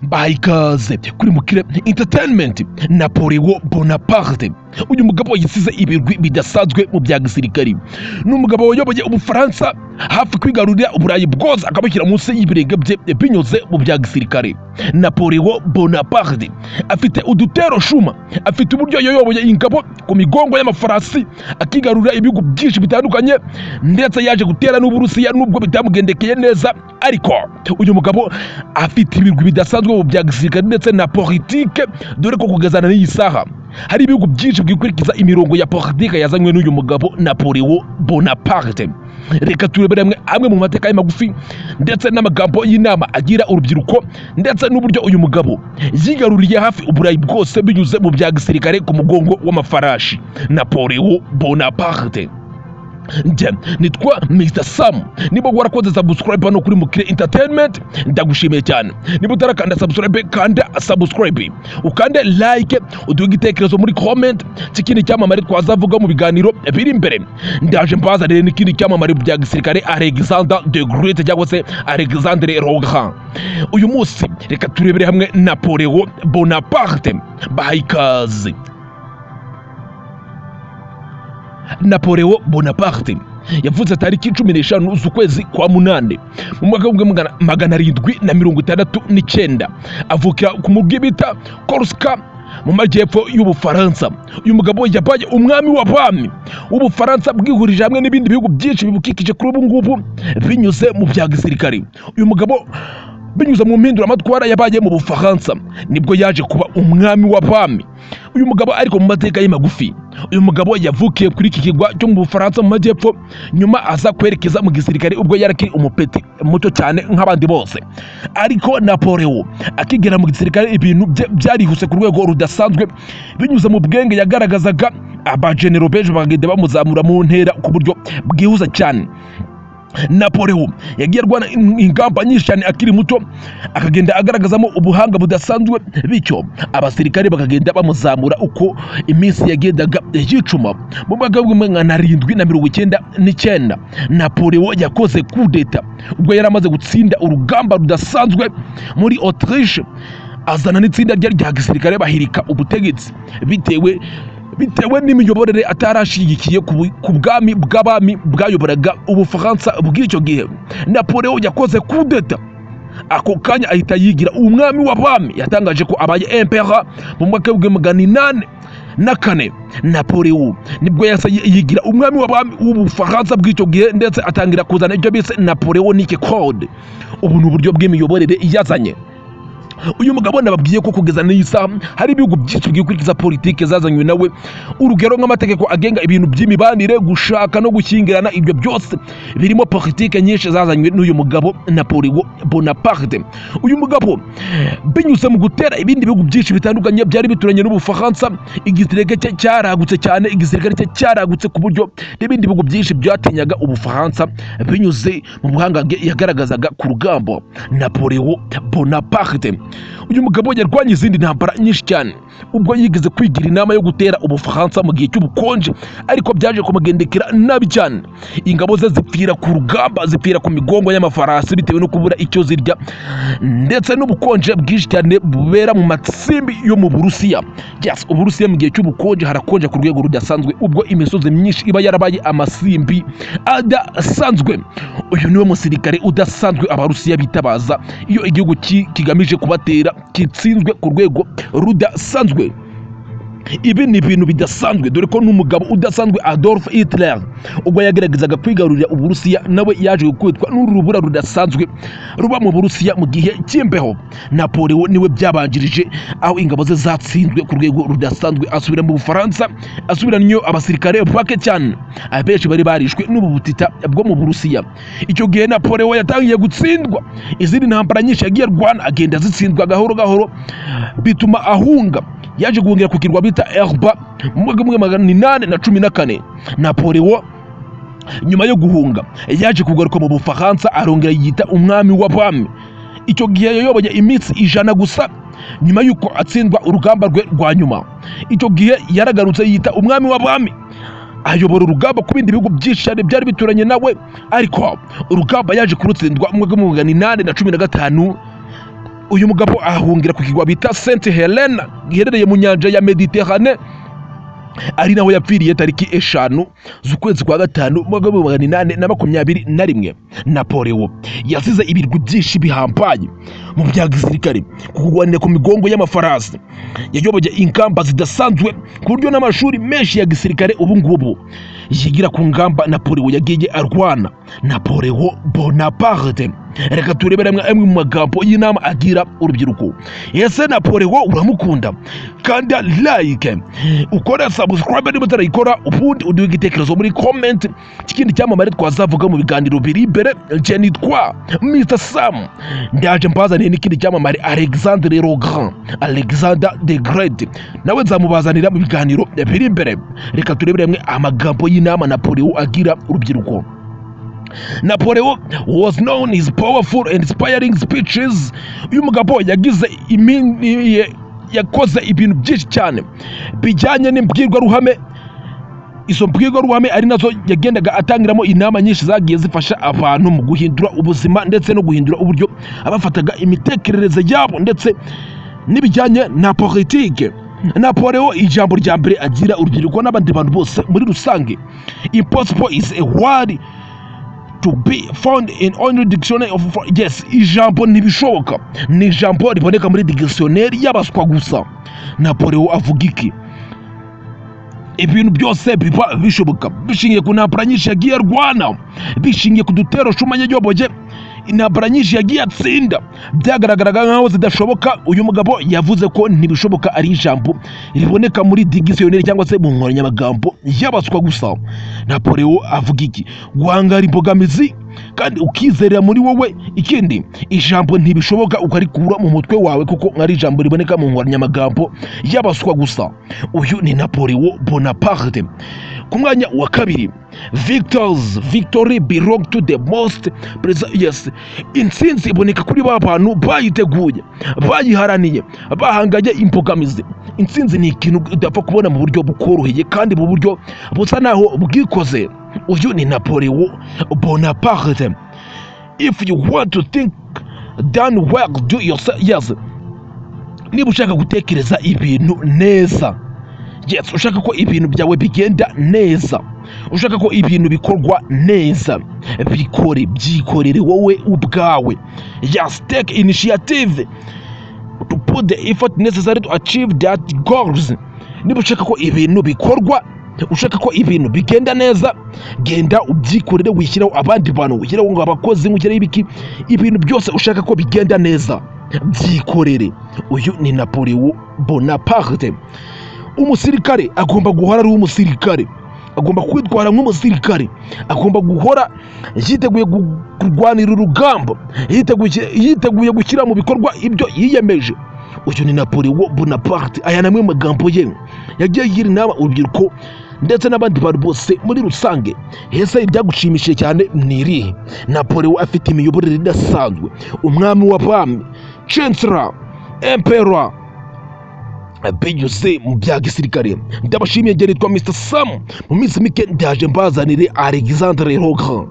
Mbahaye ikaze kuri Mukire Entertainment. Napoleon Bonaparte, uyu mugabo yisize ibigwi bidasanzwe mu bya gisirikari. Ni umugabo wayoboye Ubufaransa hafi kwigarurira Uburayi bwose, akabushyira munsi y'ibirenge bye binyuze mu bya gisirikare. Napoleon Bonaparte afite udutero shuma, afite uburyo yayoboye ingabo ku migongo y'amafarasi, akigarurira ibihugu byinshi bitandukanye, ndetse yaje gutera n'Uburusiya nubwo bitamugendekeye neza. Ariko uyu mugabo afite ibigwi bidasanzwe mu bya gisirikare ndetse na politike, dore ko kugezana n'iyi saha hari ibihugu byinshi bwikurikiza imirongo ya politike yazanywe n'uyu mugabo Napoleon Bonaparte. Reka turebere hamwe amwe mu mateka ye magufi, ndetse n'amagambo y'inama agira urubyiruko, ndetse n'uburyo uyu mugabo yigaruriye hafi Uburayi bwose binyuze mu bya gisirikare ku mugongo w'amafarashi. Napoleon Bonaparte. Njye nitwa Mr Sam. Niba warakoze subscribe hano kuri Mukire Entertainment, ndagushimiye cyane. Niba utarakanda subscribe, kanda subscribe, ukande like, uduhe igitekerezo muri comment cy'ikindi cyamamare twazavuga mu biganiro biri imbere. Ndaje mbazanire n'ikindi cyamamare bya gisirikare, Alexander the Great cyangwa se Alexandre le Grand. Uyu munsi reka turebere hamwe Napoleon Bonaparte. Bahaye ikaze. Napoleon Bonaparte yavutse tariki 15 z'ukwezi kwa munani mu mwaka w'1769, avukira ku mugwi bita Corsica mu majyepfo y'Ubufaransa. Uyu mugabo yabaye umwami w'abami w'Ubufaransa bwihurije hamwe n'ibindi bihugu byinshi bibukikije kuri ubu ngubu binyuze mu bya gisirikare. Uyu mugabo, binyuze mu mpinduramatwara yabaye mu Bufaransa, nibwo yaje kuba umwami w'abami. Uyu mugabo ariko, mu mateka ye magufi, uyu mugabo yavukiye kuri iki kirwa cyo mu Bufaransa mu majyepfo, nyuma aza kwerekeza mu gisirikare ubwo yari akiri umupeti muto cyane nk'abandi bose. Ariko Napoleon akigera mu gisirikare, ibintu bye byarihuse ku rwego rudasanzwe. Binyuze mu bwenge yagaragazaga, abajenero benshi bakagenda bamuzamura mu ntera ku buryo bwihuse cyane. Napoleon yagiye arwana ingamba nyinshi cyane akiri muto, akagenda agaragazamo ubuhanga budasanzwe, bityo abasirikare bakagenda bamuzamura uko iminsi yagendaga yicuma. Mu mwaka w'1799, Napoleon yakoze kudeta ubwo yari amaze gutsinda urugamba rudasanzwe muri Autriche, azana n'itsinda rye rya gisirikare, bahirika ubutegetsi bitewe n'imiyoborere atarashyigikiye ku bwami bw'abami bwayoboraga Ubufaransa bw'icyo gihe. Napoleon yakoze kudeta, ako kanya ahita yigira umwami w'abami. Yatangaje ko abaye emperor mu mwaka w'1804. Napoleon nibwo yahise yigira umwami w'abami w'Ubufaransa bw'icyo gihe, ndetse atangira kuzana ibyo bise Napoleonic Code. Ubu ni uburyo bw'imiyoborere yazanye. Uyu mugabo nababwiye ko kugeza n'iyi saha hari ibihugu byinshi byikurikiza politike zazanywe nawe. Urugero nk'amategeko agenga ibintu by'imibanire, gushaka no gushyingirana, ibyo byose birimo politike nyinshi zazanywe n'uyu mugabo Napoleon Bonaparte. Uyu mugabo, binyuze mu gutera ibindi bihugu byinshi bitandukanye byari bituranye n'Ubufaransa, igisirikare cye cyaragutse cyane. Igisirikare cye cyaragutse ku buryo n'ibindi bihugu byinshi byatinyaga Ubufaransa binyuze mu buhangange yagaragazaga ku rugamba. Napoleon Bonaparte, uyu mugabo yarwanye izindi ntambara nyinshi cyane, ubwo yigeze kwigira inama yo gutera Ubufaransa mu gihe cy'ubukonje, ariko byaje kumugendekera nabi cyane. Ingabo ze zipfira ku rugamba, zipfira ku migongo y'amafarasi bitewe no kubura icyo zirya ndetse n'ubukonje bwinshi cyane bubera mu matsimbi yo mu Burusiya. Yes, Uburusiya mu gihe cy'ubukonje harakonja ku rwego rudasanzwe, ubwo imisozi myinshi iba yarabaye amasimbi adasanzwe. Uyu niwe musirikare udasanzwe Abarusiya bitabaza iyo igihugu kigamije kubatera kitsinzwe ku rwego rudasanzwe. Ibi ni ibintu bidasanzwe, dore ko n'umugabo udasanzwe Adolf Hitler, ubwo yageragezaga kwigarurira Uburusiya, nawe yaje gukubitwa n'uru rubura rudasanzwe ruba mu Burusiya mu gihe cy'imbeho. Napoleon niwe byabanjirije, aho ingabo ze zatsinzwe ku rwego rudasanzwe, asubira mu Bufaransa, asubiranyo abasirikare bake cyane, abenshi bari barishwe n'ubu butita bwo mu Burusiya. Icyo gihe Napoleon yatangiye gutsindwa izindi ntambara nyinshi yagiye arwana, agenda azitsindwa gahoro gahoro, bituma ahunga. Yaje guhungira ku kirwa bita Elba mu mwaka w'1814. Napoleon nyuma yo guhunga yaje kugaruka mu Bufaransa, arongera yita umwami w'abami. Icyo gihe yayoboye iminsi 100 gusa nyuma y'uko atsindwa urugamba rwe rwa nyuma. Icyo gihe yaragarutse yita umwami w'abami, ayobora urugamba ku bindi bihugu byinshi cyane byari bituranye nawe, ariko urugamba yaje kurutsindwa mu mwaka w'1815. Uyu mugabo ahungira ku kirwa bita Saint Helena giherereye mu nyanja ya Mediterane, ari naho yapfiriye tariki 5 z'ukwezi kwa gatanu mu mwaka w'1821. Napoleon yasize ibirwi byinshi bihambaye mu bya gisirikare, ku kurwanira ku migongo y'amafarasi. Yayoboye ingamba zidasanzwe ku buryo n'amashuri menshi ya gisirikare ubu ngubu yigira ku ngamba Napoleon yagiye arwana. Napoleon Bonaparte, reka turebere amwe amwe mu magambo y'inama agira urubyiruko. Ese Napoleon uramukunda? Kanda like, ukore subscribe niba utarayikora, ubundi uduhe igitekerezo muri comment kikindi cyamamare twazavuga mu biganiro biri imbere. Nje nitwa Mr Sam, ndaje mbazaniye n'ikindi cyamamare, Alexandre le Grand, Alexander the Great, nawe nzamubazanira mu biganiro biri imbere. Reka turebere hamwe amagambo y'inama Napoleon agira urubyiruko. Napoleon was known his powerful and inspiring speeches. Uyu mugabo yagize yakoze ibintu byinshi cyane bijyanye n'imbwirwaruhame. Izo mbwirwaruhame ari nazo yagendaga atangiramo inama nyinshi zagiye zifasha abantu mu guhindura ubuzima ndetse no guhindura uburyo abafataga imitekerereze yabo ndetse n'ibijyanye na politike. Napoleon, ijambo rya mbere agira urubyiruko n'abandi bantu bose muri rusange: "Impossible is a word to be found in only dictionary of." Yes, ijambo ntibishoboka ni ijambo riboneka muri dictionnaire y'abaswa gusa. Napoleon avuga iki? Ibintu byose biba bishoboka, bishingiye ku ntambara nyinshi yagiye arwana, bishingiye ku dutero shuma yayoboye, intambara nyinshi yagiye atsinda byagaragaraga nkaho zidashoboka. Uyu mugabo yavuze ko ntibishoboka ari ijambo riboneka muri dictionnaire cyangwa se mu nkoranyamagambo y'abaswa gusa. Napoleon avuga iki? Guhangara imbogamizi kandi ukizerera muri wowe. Ikindi, ijambo ntibishoboka ukarikura mu mutwe wawe, kuko ari ijambo riboneka mu nkoranyamagambo y'abaswa gusa. Uyu ni Napoleon Bonaparte. Ku mwanya wa kabiri, victory belong to the most yes, intsinzi iboneka kuri ba bantu bayiteguye, bayiharaniye, bahanganye imbogamizi. Intsinzi ni ikintu udapfa kubona mu buryo bukoroheye kandi mu buryo busa naho bwikoze. Uyu ni Napoleon Bonaparte. If you want to think done well, do yourself. Yes, niba ushaka gutekereza ibintu neza, yes, ushaka ko ibintu byawe bigenda neza, ushaka ko ibintu bikorwa neza, bikore, byikorere wowe ubwawe. Yes, take initiative to put the effort necessary to achieve that goals. Niba ushaka ko ibintu bikorwa, ushaka ko ibintu bigenda neza, genda ubyikorere, wishyiraho abandi bantu, wishyiraho ngo abakozi, wishyiraho ibiki. Ibintu byose ushaka ko bigenda neza, byikorere. Uyu ni Napoleon Bonaparte. Umusirikare agomba guhora ari umusirikare, agomba kwitwara nk'umusirikare, agomba guhora yiteguye kurwanira urugamba, yiteguye gushyira mu bikorwa ibyo yiyemeje. Uyu ni Napoleon Bonaparte. Aya ni amwe mu magambo ye yagiye agira inama urubyiruko ndetse n'abandi bantu bose muri rusange. Ese ibyagushimishije cyane ni irihe? Napoleon afite imiyoborere idasanzwe, umwami w'abami, chancellor, emperor, binyuze mu bya gisirikare. Ndabashimiye, njye nitwa Mr Sam. Mu minsi mike ndaje mbazanire Alexandre le Grand.